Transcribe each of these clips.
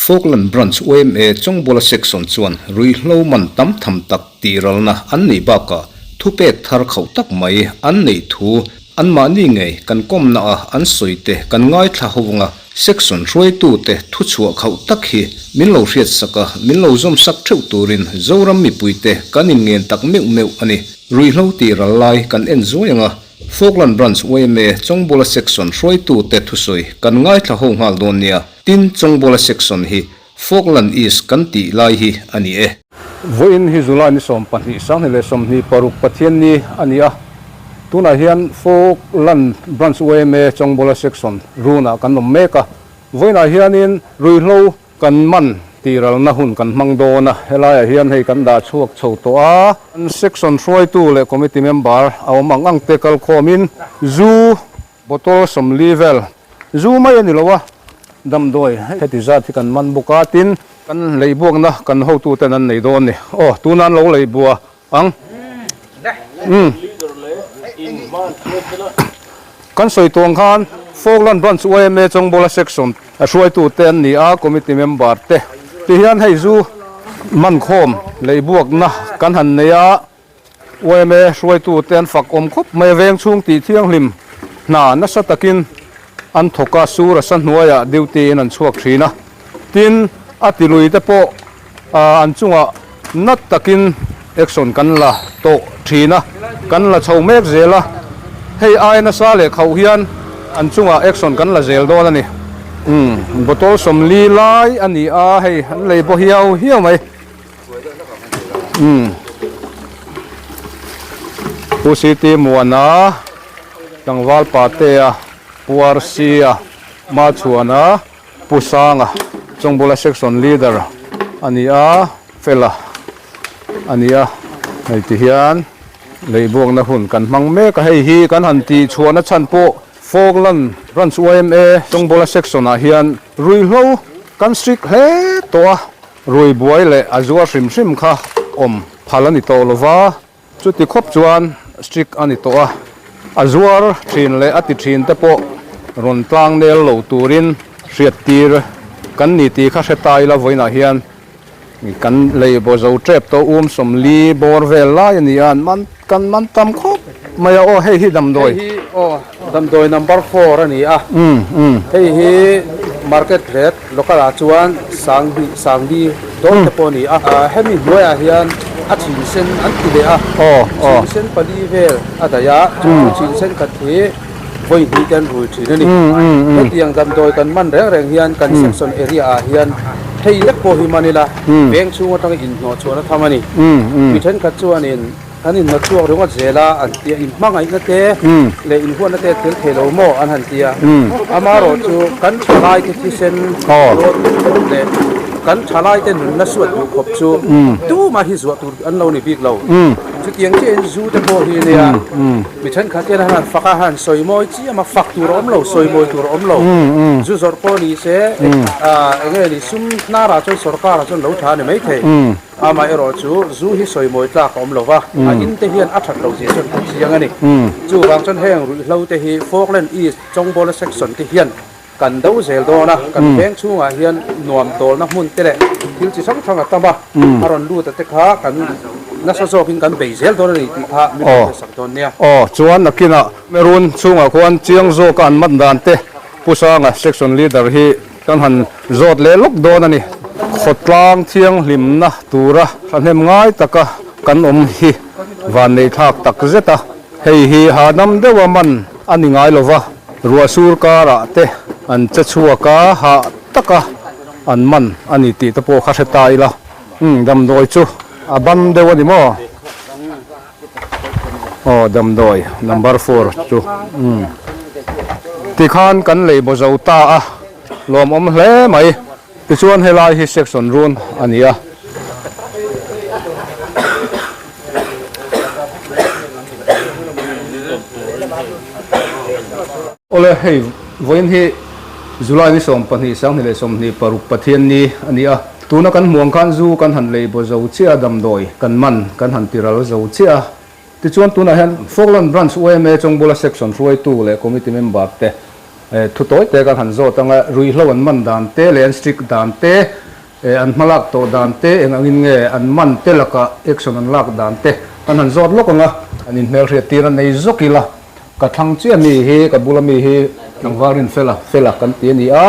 Falkland Branch yma Chawngbuala Section chuan ruihhlo man tam tham tak tihralna an neih bakah thupek thar khauh tak mai an neih thu anmahni ngei kan kawmna a an sawi te kan ngaithla ho vanga Section hruaitute thuchhuah khauh tak hi min lo hriatsak a, min lo zawmsak theuh turin Zoram mipuite kan inngen tak meuh meuh a ni. Ruihhlo tihral lai kan en zuai ang a, Falkland Branch yma Chawngbawla Section hruaitute thusawi kan ngaithla ho nghal dawn nia. Tin, Chawngbawla Section hi Falkland East kan tih lai hi a ni e. Vawiin hi July ni 12, 2026 Pathianni a ni a, tunah hian Falkland Branch yma Chawngbawla Section runah kan awm mek a. Vawiinah hianin ruihhlo kan man tiralna hun kan hmang dawn a, helaiah hian hei kan dah chhuak chho tawh a. Section hruaitu leh committee member a awm ang ang te kalkhawmin zu Bottle 40 vel zu mai a ni lo a, damdawi heti zat hi kan man bawk a, tin kan leibuakna kan hotuten an nei dawn ni. Aw, tuna an lo leibua ang. Umm. Kan sawi tawh ang khan Falkland Branch yma Chawngbawla Section a hruaitute an ni a, committee member te tihian hei zu man khawm leibuakna kan han nei a. Yma hruaitute an fak awm khawp mai a, veng chhung tih thianghlim hna nasa takin an thawk a, sur a sa hnuaiah duty in an chhuak thin a, tin a tilui te pawh an chungah nat takin action kan la tawh thin a, kan la chho mek zel a, hei ai nasa leh khauh hian an chungah action kan la zel dawn a ni. Umm bottle 40 lai a ni a, hei an lei baw hiau hiau mai. Umm Pu CT Muana tlangval Patea Pu RC a Machhuana Pu Sanga Chawngbula Section Leader a ni a Fela a ni a hei ti hian leihbuakna hun kan hmang mek a hei hi kan han tih chhuahna chhan pawh Falkland Branch yma Chawngbula Section ah hian ruihhlo kan strict hle tawh a. Rui buai leh a zuar hrim hrim kha awm phal a ni tawh lo va, chuti khawp chuan strict a ni tawh a, a zuar thin leh a ti thin te pawh rawn tlang nel lo turin hriat tir kan ni tih kha hre ta ila vawiinah hian kan lei baw zo tep tawh 40 bawr vel lai a ni a, an man kan man tam khawp mai a, aw hei hi damdawi. Hei hi aw damdawi number four a ni a, hei hi market rate Local ah chuan 10,000 40,000 dawn te pawh a ni a, hemi hnuaiah hian a chin sen an ti leh a, chin sen pali vel a daih a, chu chu chin sen khat hi vawi hnih te an rui thin a ni. Hetiang damdawi kan man reng reng hian kan section area ah hian hei lek pawh hi man ila veng chhung atanga inhnawh chhuahna tham a ni. Mi thenkhat chuanin. An inhnawt chhuak ringawt zel a, an ti a, inhmangaihna te leh inhuatna te tel thei lo maw an han ti a. Amaherawhchu kan thalaite thisen leh kan thalaite nunna suat duh khawp chu tumah hi zuah tur an lo ni bik lo. Chutiang chiahin zu te pawh hi nia mi thenkhat hian an han fak a, han sawi mawi chiam a, fak tur a awm lo, sawi mawi tur a awm lo. Zu zawrh pawh ni se eng nge ni sum hnarah chuan sorkarah chuan lo tha a ni maithei. Amaherawh chu zu hi sawi mawi tlak a awm lo va, a in te hian a that loh zia chuan kan chiang a ni. Chuvang chuan heng ruihhlo te hi Falkland East Chawngbawla Section te hian kan do zel dawn a, kan veng chhungah hian nuam tawlna hmun te leh thil chi hrang hrang a tam a, a rawn lut a te kha kan nasa zawkin kan bei zel dawn a ni tih kha min rawn hresak dawn nia. Aw, chuan nakinah Merun chhungah khuan chiang zawka an mat dan te Pu Sanga Section Leader hi Kan han zawt leh lawk dawn a ni. Khawtlang thianghlimna tura thahnem ngai taka kan awm hi vanneihthlak tak zet a. Hei hi hahdam deuha man a ni ngai lova, ruah sur karah te an che chhuak a, hah taka an man a ni tih te pawh kha hre ta ila. Umm damdawi chu a ban deuh a ni maw? Aw damdawi number four chu umm tikhan kan lei baw zo ta a lawmawm hle mai tichuan helai hi section run a ni a. Awle hei vawiin hi July ni 12 2026 Pathianni a ni a. Tuna kan hmuh ang khan zu kan han lei baw zo chiah a, damdawi kan man kan han ti ral zo chiah a. Tichuan tunah hian Falkland Branch yma Chawngbula Section hruaitu leh Committee member te thu tawi te kan han zawt anga ruihhlo an man dan te leh an strict dan te, an hmalak tawh dan te, eng angin nge an man te laka action an lak dan te kan han zawt lawk anga an inhmelhriat tir a nei zawk ila ka thlang chiah mi hi ka bula mi hi tlangval rin fela fela kan ti a ni a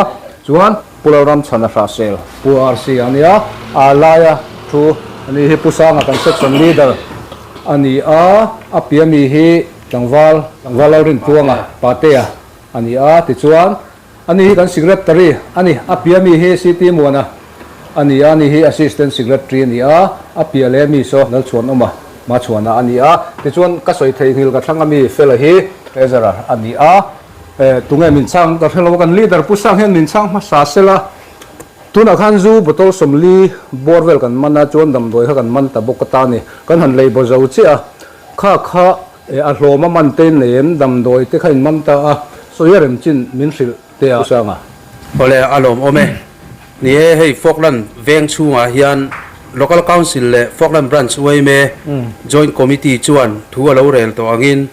chuan Pu Lalramchhana Hrahsel Pu RC a nia a laia thu a ni hi Pu Sanga kan section leader a ni a a pia mi hi tlangval tlangval Lalrintluanga Patea a ni a tichuan Ani hi kan Secretary a ni. A pia mi hi CT Muana a ni a, ani hi Assistant Secretary a ni a, a pia leh mi saw Lalchhuanawma Machhuana a ni a. Tichuan ka sawi theihnghilh ka thlang a mi Fela hi Treasurer a ni a. Tunge min chhang ka hre lo a, kan Leader Pu Sang hian min chhang hmasa sela. Tunah khan zu bottle 40 bawr vel kan man a, chuan damdawi kha kan man ta bawk ata a ni. Kan han lei baw zo chiah a, kha kha E a hlawm a man te in nei em? Damdawi te kha in man ta a, sawi a rem chin min hrilh te a Usanga. Awle a lawm awm e. Ni e, hei Falkland veng chhungah hian Local Council leh Falkland Branch yma Joint Committee chuan thu a lo rel tawh angin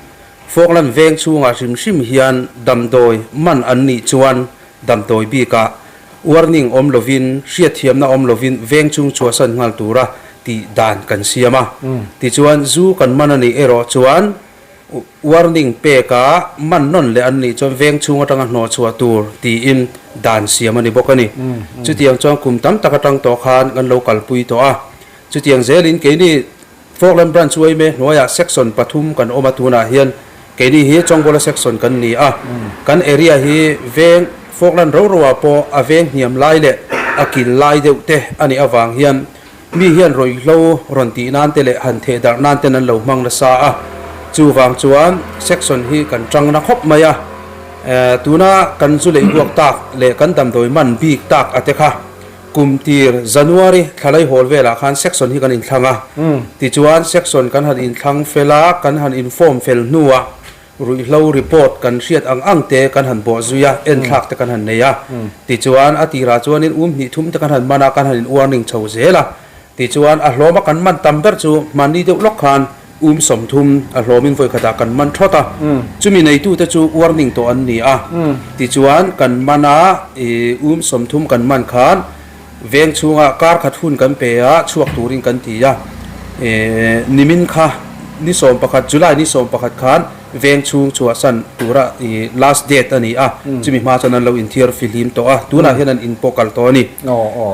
Falkland veng chhungah hrim hrim hian damdawi man an nih chuan damdawi bikah warning awm lovin, hriatthiamna awm lovin veng chung chhuahsan nghal tura tih dan kan siam a. Tichuan, zu kan man a nih erawh chuan warning peka man nawn leh an nih chuan veng chung atanga hnawh chhuah tur tiin dan siam a ni bawk a ni. Chutiang chuan kum tam tak atang tawh khan kan lo kalpui tawh a. Chutiang zelin keini Falkland Branch yma hnuaiah Section pathum kan awm a, tunah hian keini hi Chawngbawla Section kan ni a, kan area hi veng Falkland ro roah pawh a veng hniam lai leh a kil lai deuh te a nih avang hian mi hian ruihhlo rawn tih nan te leh han theh darh nan ten an lo hmang nasa a, chuvang chuan Section hi kan tang na khawp mai a, tuna kan zu lei buak tak leh kan damdawi man bik tak a te kha. Kum tir January thlalai hawl velah khan section hi kan inthlang a, tichuan section kan han inthlang fel a, kan han inform fel hnuah ruihhlo report kan hriat ang ang te kan han bawh zui a, enthlak te kan han nei a, tichuan a tirah chuanin um hnih thum te kan han man a, kan han in warning chho zel a, tichuan a hlawma kan man tam ber chu hmanni deuh lawk khan um 30 a hlawmin vawi khatah kan man thawt a, chumi neitute chu warning tawh an ni a, tichuan kan man a, ih um 30 kan man khan veng chhungah kar khat hun kan pe a, chhuak turin kan ti a, ih nimin kha ni 11 July ni 11 khan veng chhung chhuahsan tura ih last date a ni a, chumi hma chuan an lo inthiar fihlim tawh a, tunah hian an in pawh kal tawh a ni.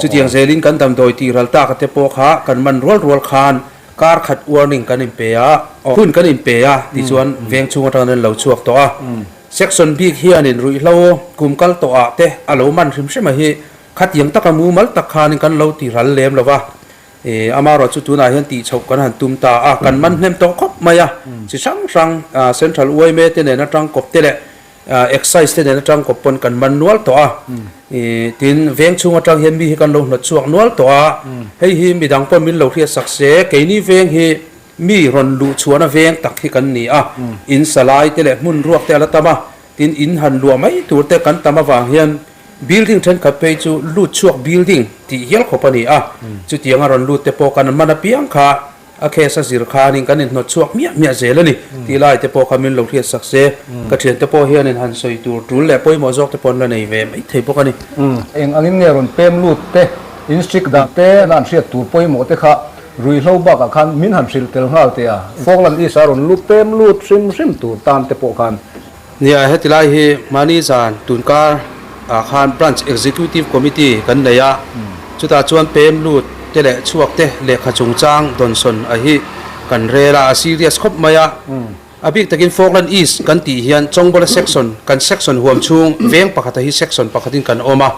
Chutiang zelin kan damdawi tih ral tak te pawh kha kan man rual rual khan Kar khat warning kan inpe a, hun kan inpe a tichuan veng chhung atangin an lo chhuak tawh a. Section bik hianin ruihhlo kum kal tawh ah te a lo man hrim hrim a hi khatiang taka mumal tak khanin kan lo ti ral lem lo va. Amaherawh chu tunah hian tih chhoh kan han tum ta a, kan man hnem tawh khawp mai a. Chi hrang hrang Central yma te nen atang kawp te leh Excise te nen atang kawp pawn kan man nual tawh a, tin veng chhung atang hian mi hi kan lo hnawt chhuak nual tawh a, hei hi midang pawn min lo hriat sak se, keini veng hi mi rawn luh chhuahna veng tak hi kan ni a, in salai te leh hmun ruak te a la tam a, tin in han luah mai tur te kan tam avang hian building thenkhat phei chu lut chhuak building tih hial khawp a ni a, chutianga rawn lut te pawh kan man apiang kha. A case a zir khanin kan inhnawt chhuak hmiah hmiah zel a ni tih lai te pawh kha min lo hriat sak se, ka thiante pawh hianin han sawi tur tul leh pawimawh zawk te pawh an la nei ve mai thei bawk a ni. Eng angin nge rawn pem lut te, in strict dan te, an han hriat tur pawimawh te kha ruihhlo bakah khan min han hrilh tel nghal teh a, Falkland East a rawn lut pem lut hrim hrim tur tan te pawh khan. Nia, heti lai hi mahni zan tunkar ah khan Branch Executive Committee kan nei a, chutah chuan pem lut te leh chhuak te lehkha chungchang dawnsawn a hi kan rel a, a serious khawp mai a. A bik takin Falkland East kan tih hian Chawngbawla Section, kan Section huam chhung veng pakhata hi Section pakhatin kan awm a,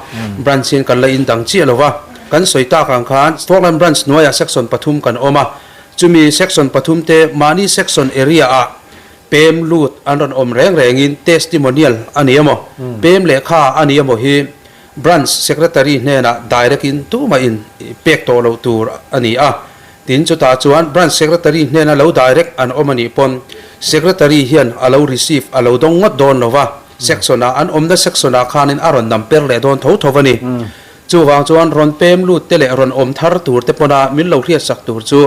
Branch hian kan la indang chiah lo va. Kan sawi tak ang khan Falkland Branch hnuaiah Section pathum kan awm a, chumi Section pathum te mahni Section area ah Pem lut an rawn awm reng rengin testimonial a ni emaw, pem lehkha a ni emaw hi Branch Secretary hnenah direct in tumah in pek tawh loh tur a ni a. Tin, chutah chuan Branch Secretary hnena lo direct an awm a nih pawn Secretary hian a lo receive a lo dawng ngawt dawn lo va, section ah an awmna section ah khanin a rawn nam per leh dawn tho tho a ni. Chuvang chuan rawn pem lut te leh rawn awm thar tur te pawna min lo hriatsak tur chu.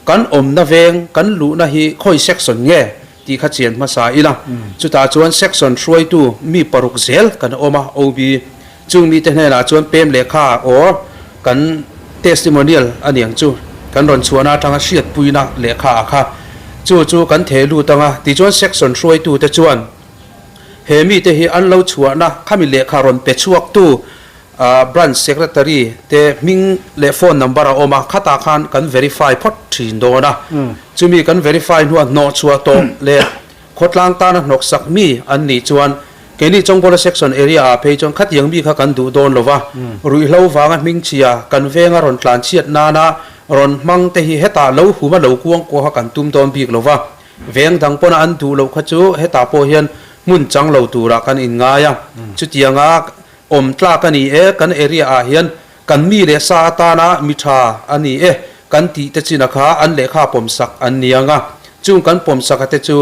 Kan awmna veng kan luhna hi khawi section nge tih kha chian hmasa ila, chutah chuan section hruaitu mi paruk zel kan awm a, OB chung mite hnenah chuan pem lehkha or kan testimonial a niang chu kan rawn chhuahna atanga hriatpuina lehkha a kha chu chu kan theh lut anga tichuan section hruaitute chuan he mite hi an lo chhuahna khami lehkha rawn pe chhuaktu Branch Secretary te hming leh phone number a awm a, khatah khan kan verify phawt thin dawn a. Chumi kan verify hnua hnawhchhuah tawh leh khawtlang tana hnawksak mi an nih chuan keini Chawngbawla Section area ah phei chuan khatiang mi kha kan duh dawn lo va, ruihhlo vanga hmingchhia kan venga rawn tlanchhiat nana rawn hmang te hi hetah lo huma lo kuang kuah kha kan tum dawn bik lo va. Veng dang pawna an duh loh kha chu hetah pawh hian hmun chang lo turah kan inngai a, chutianga Awm tlak a ni e, kan area ah hian kan mi leh sa atana mi tha a ni e kan tih te chin a kha an lehkha pawmsak an ni ang a, chung kan pawmsak a te chu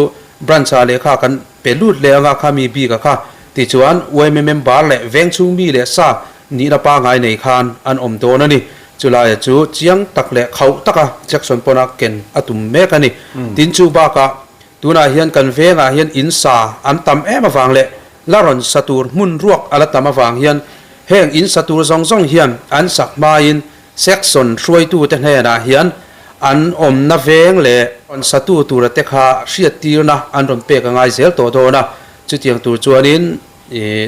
branch ah lehkha kan pe lut leh ang a kha mi bik a kha tichuan yma member leh veng chhung mi leh sa nihna pangai nei khan an awm dawn a ni. Chulaia chu chiang tak leh khauh taka section pawn a ken a tum mek a ni. Tin chu bakah tunah hian kan vengah hian in sa an tam em avang leh La rawn sa tur hmun ruak a la tam avang hian heng in sa tur zawng zawng hian an sak hmain section hruaitute hnenah hian an awmna veng leh rawn satu tura te kha hriattirna an rawn pek a ngai zel tawh dawn a. Chutiang tur chuanin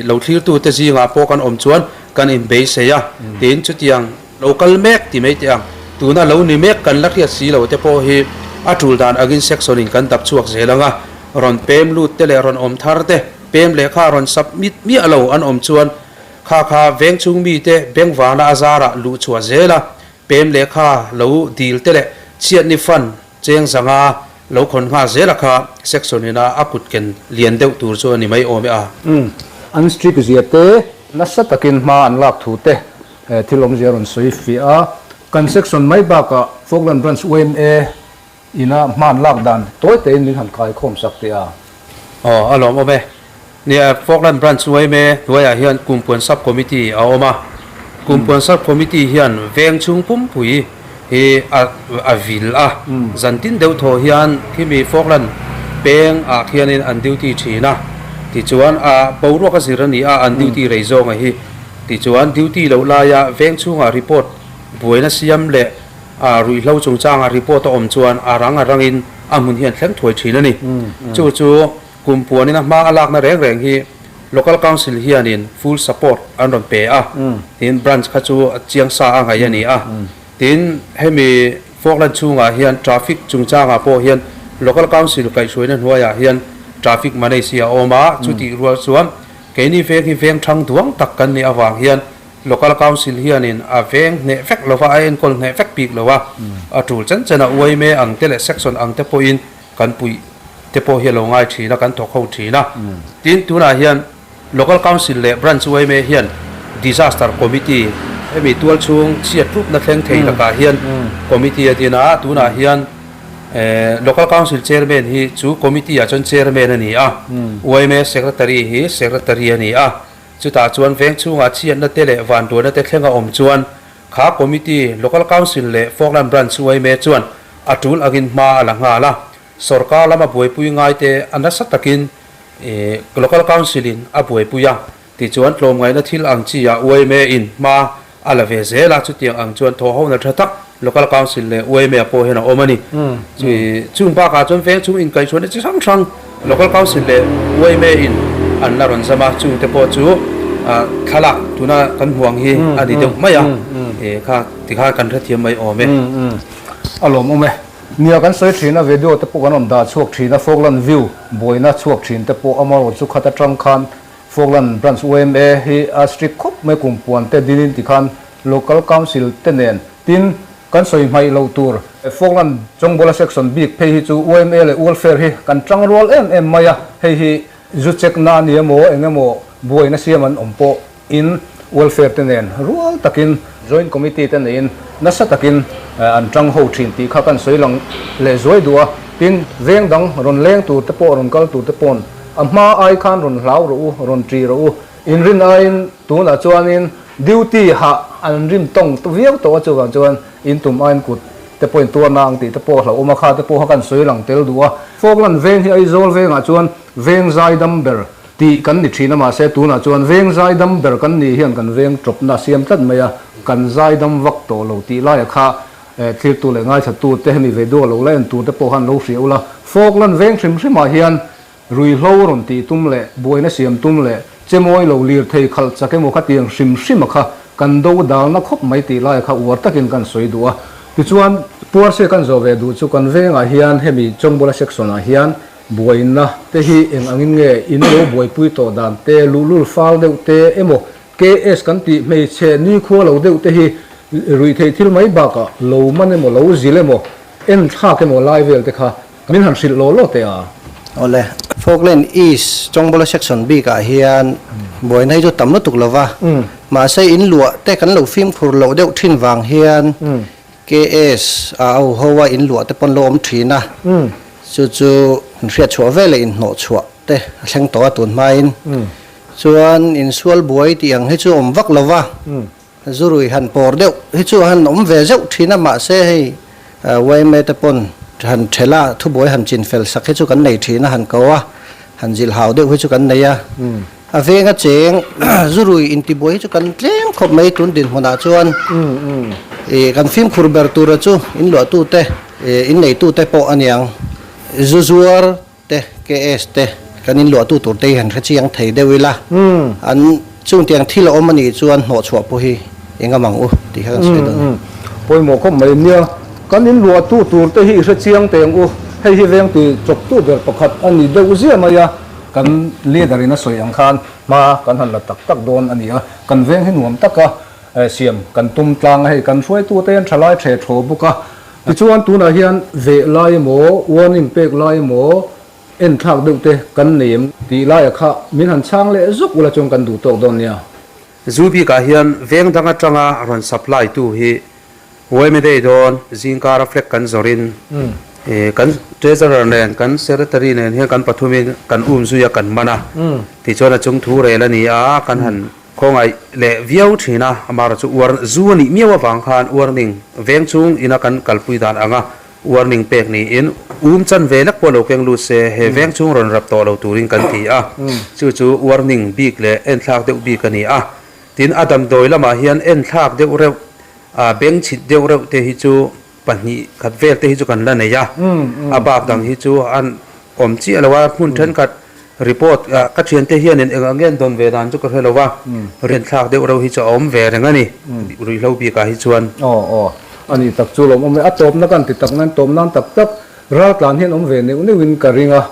lo thlirtute zingah pawh kan awm chuan kan inbeisei a, tin chutiang lo kal mek ti mai teh ang. Tuna lo ni mek kan la hriat si lo te pawh hi a tul dan angin section in kan dap chhuak zel ang a. Rawn pem lut te leh rawn awm thar te, pem lehkha rawn submit miah lo an awm chuan kha kha veng chung mite bengvana a zarah luh chhuah zel a, pem lehkha lo dil te leh chhiatni fund cheng zanga lo khawn nghal zel a kha section ina a kut ken lian deuh tur chu a ni mai awm e a. Umm, an strict zia te nasa takin hma an lak thu te thil awmzia rawn sawi fiah a, kan section mai bakah Falkland Branch yma Ina hman lak dan tawi tein min han kai khawm sak teh a. Aw, a lawmawm e. Nia, Falkland Branch yma hnuaiah hian Kumpuan Sub Committee a awm a. Kumpuan Sub Committee hian veng chhung pumpui hi a a vil a. Zan tin deuh thaw hian khimi Falkland peng ah khianin an duty thin a. Tichuan a boruak a zir a ni a, an duty rei zawnga hi. Tichuan duty loh laia veng chhungah report buaina siam leh A ruihhlo chungchanga report a awm chuan a rang a rangin a hmun hian thleng thuai thin a ni. Chu chu kum puanin a hma a lakna reng reng hi Local Council hianin full support an rawn pe a, tin branch kha chu a chiang sa a ngaih a ni a. Tin hemi Falkland chhungah hian traffic chungchangah pawh hian Local Council kaihhruaina hnuaiah hian traffic manage hi a awm a, chutih rual chuan keini veng hi veng thang duang tak kan nih avang hian Local Council hianin a veng hneh vek lo va, a enkawl hneh vek bik lo a, a tul chen chen a yma ang te leh section ang te pawhin kan puih te pawh hi a lo ngai thin a, kan thawk ho thin a. Tin, tunah hian Local Council leh Branch yma hian Disaster Committee hemi tual chhung chhiat tlupna thleng thei lakah hian Committee a din a, tunah hian Local Council Chairman hi chu Committee ah chuan Chairman a ni a, yma Secretary hi Secretary a ni a. Chutah chuan veng chhungah chhiatna te leh vanduaina te thleng a awm chuan kha Committee, Local Council leh Falkland Branch yma chuan a tul angin hma a la nghal a. Sorkar lama buaipui ngaite a nasa takin Local Council in a buaipui a, tichuan tlawmngaihna thil ang chi ah yma in hma a la ve zel a, chutiang ang chuan thawhhona tha tak Local Council leh yma pawh hian a awm a ni. Chung bakah chuan veng chung inkaihhruaina chi hrang hrang Local Council leh yma in an la rawn zam a, chungte pawh chu thlalak tuna kan hmu ang hi a ni deuh mai a, kha tikhan kan hrethiam mai awm e. A lawmawm e. Nia kan sawi thin a, video te pawh kan rawn dah chhuak thin a, Falkland View buaina chhuak thin te pawh amaherawhchu chu khat atang khan Falkland Branch yma hi a strict khawp mai kum puan te dinin tikhan Local Council te nen tin kan sawi hmaih loh tur. Falkland Chawngbawla Section bik phei hi chu yma leh Welfare hi kan tang rual em em mai a, hei hi zu check na a ni emaw eng emaw buaina siam an awm pawh in Welfare te nen rual takin Joint Committee te neiin nasa takin an tang ho thin tih kha kan sawi lang leh zuai duh a, tin veng dang rawn leng tur te pawh rawn kal tur te paw'n A hma ai khan rawn hlau rawh u, rawn ṭih rawh u. Inrin aiin tunah chuanin duty hah an rim tawng viau tawh a, chuvang chuan in tum aiin kut te pawhin tuarna ang tih te pawh a hlauhawm a, kha te pawh kha kan sawi lang tel duh a. Falkland veng hi Aizawl vengah chuan veng zaidam ber tih kan ni thin a, mahse tunah chuan veng zaidam ber kan nih hian kan veng tawpna a siam tlat mai a, kan zaidam vak tawh lo tih laia kha thirtu leh ngaithla te hemi ve duah lo la en tur te pawh khan lo hria ula. Falkland veng hrim hrimah hian Ruihhlo rawn tih tum leh buaina siam tum leh chemawi lo lirthei khalh chak emaw khatiang hrim hrim a kha kan do dalna khawp mai tih lai kha uar takin kan sawi duh a. Tichuan, Puarse kan zawh ve duh chu kan vengah hian hemi Chawngbawla section ah hian buaina te hi eng angin nge in lo buaipui tawh dan te, luhlul fal deuh te emaw KS kan tih hmeichhe nikhua lo deuh te hi ruihtheih thil mai bakah lo man emaw lo zil emaw en thlak emaw lai vel te kha Min han hrilh law law teh a. Awle. Falkland East Chawngbawla section bik ah hian buaina hi chu tam lutuk lo va, mahse in luah te kan lo fimkhur loh deuh thin vang hian KS a au ho a in luah te pawn lo awm thin a, chu chu in hriat chhuah vel leh in hnawh chhuah te a thleng tawh a tun hmain chuan insual buai tih ang hi chu awm vak lo va. Zurui han pawr deuh hi chu han awm ve zeuh thin a, mahse hei yma te pawn han ṭhel a, thubuai han chin fel sak hi chu kan nei thin a, han ko a, han zilh hau deuh hi chu kan nei a. A venga cheng zurui intibuai hi chu kan tlem khawp mai tun dinhmunah chuan kan fimkhur ber tura chu inluahtute, inneitute pawh a niang. Zu zuar te, KS te, kan inluahtu tur te hi han hre chiang thei deuh ila, an chungtiang thil a awm a nih chuan hnawhchhuah pawh hi eng awm ang u tih kha kan sawi dawn a ni. Pawimawh khawp mai nia, kan inluahtu tur te hi i hre chiang teh ang u, hei hi veng ti chawptu ber pakhat a ni deuh ziah mai a, kan leader in a sawi ang khan hma kan han la tak tak dawn a ni a, kan veng hi nuam taka siam kan tum tlang a, hei kan hruaitu te hian thalai the thaw bawk a, Tichuan tunah hian veh lai emaw, warning pek lai emaw, en thlak deuh te kan nei em tih laia kha min han chhang leh zuk ula chuan kan duh tawk dawn nia. Zu bikah hian veng dang atanga rawn supply tu hi yma day dawn zingkara flag kan zawrin kan treasurer nen kan secretary nen hian kan pathumin kan um zui a kan man a tichuan a chung thu rel a ni a kan han Khawngaih leh viau thin a, amaherawh chu uar zu a nih miau avang khan warning veng chung ina kan kalpui dan anga warning pek niin um chan ve lek pawh lo keng lut se he veng chung rawn rap tawh lo turin kan ti a, chu chu warning bik leh enthlak deuh bik a ni a. Tin, a damdawi lamah hian enthlak deuh reuh, beng chhit deuh reuh te hi chu pahnih khat vel te hi chu kan la nei a, a bak dang hi chu an awm chiah lo a, hmun thenkhat report ka thiante hianin eng ang nge an dawn ve dan chu ka hre lo va, rianthlak deuh reuh hi chu a awm ve reng a ni, ruihhlo bikah hi chuan. Aw aw, a ni tak chu lawm awm e, a tawpna kan ti tak nan tawp nan tak tak raltlan hian awm ve neuh neuhin ka ring a,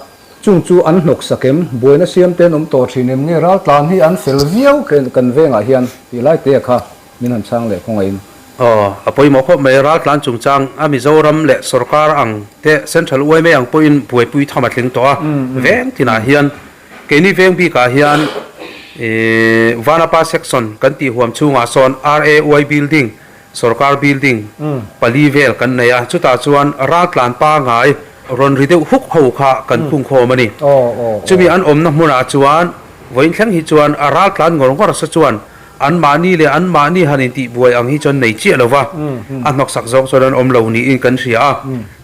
chung chu an hnawk sak em, buaina siam te an awm tawh thin em nge raltlan hi an fel viau kan vengah hian tih lai te kha. Min han chhang leh khawngaih in. Aw, a pawimawh khawp mai. Raltlan chungchang a Mizoram leh sorkar ang te Central yma ang pawhin buaipui tham a tling tawh a, veng tinah hian keini veng bikah hian Vanapa section kan tih huam chhungah sawn RAY building, sorkar building pali vel kan nei a, chutah chuan raltlan pangai rawn ri deuh huk ho kha kan khungkhawm a ni. Chumi an awmna hmunah chuan vawiin thleng hi chuan a raltlan ngawr ngawr sa chuan Anmahni leh anmahni han intihbuai ang hi chuan nei chiah lo va, a hnawksak zawk chuan an awm lo niin kan hria a.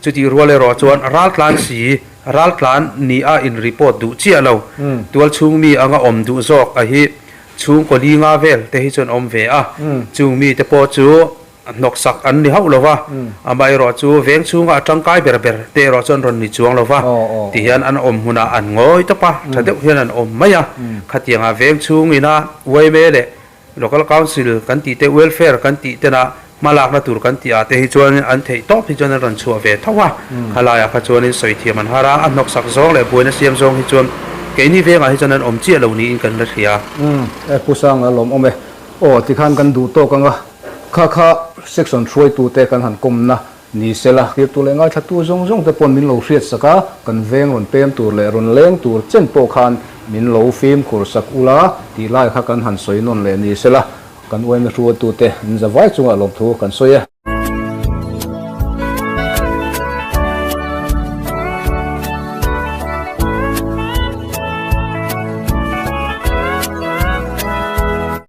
Chutih rual erawh chuan raltlan si, raltlan ni a in report duh chiah lo, tualchhung mi anga awm duh zawk a hi chhungkaw li nga vel te hi chuan awm ve a. Chung mi te pawh chu hnawksak an ni hauh lo va, amaherawh chu veng chhunga a tangkai ber ber te erawh chuan rawn ni chuang lo va, tihian an awm hmunah an ngawi tawp a, tha deuh hian an awm mai a. Khatiangah veng chhungina yma leh Local Council kan tih te, Welfare kan tih tena hmalakna tur kan tih ah te hi chuan an theih tawp hi chuan an rawn chhuah ve tho a, khalaiah kha chuanin sawi thiam an har a, a hnawksak zawng leh buaina siam zawng hi chuan keini vengah hi chuan an awm chiah lo niin kan la hria. Umm, e Pu Sanga lawmawm e. Aw tikhan kan duh tawk ang a, kha kha section hruaitute kan han kawmna ni sela, tirtu leh ngaithlatu zawng zawng te pawn min lo hriat sak a, kan veng rawn pem tur leh rawn leng tur chen pawh khan min lo fimkhur sak ula tih lai kha kan han sawi nawn leh ni sela, kan uaina hruaitute an zavai chungah lawmthu kan sawi e.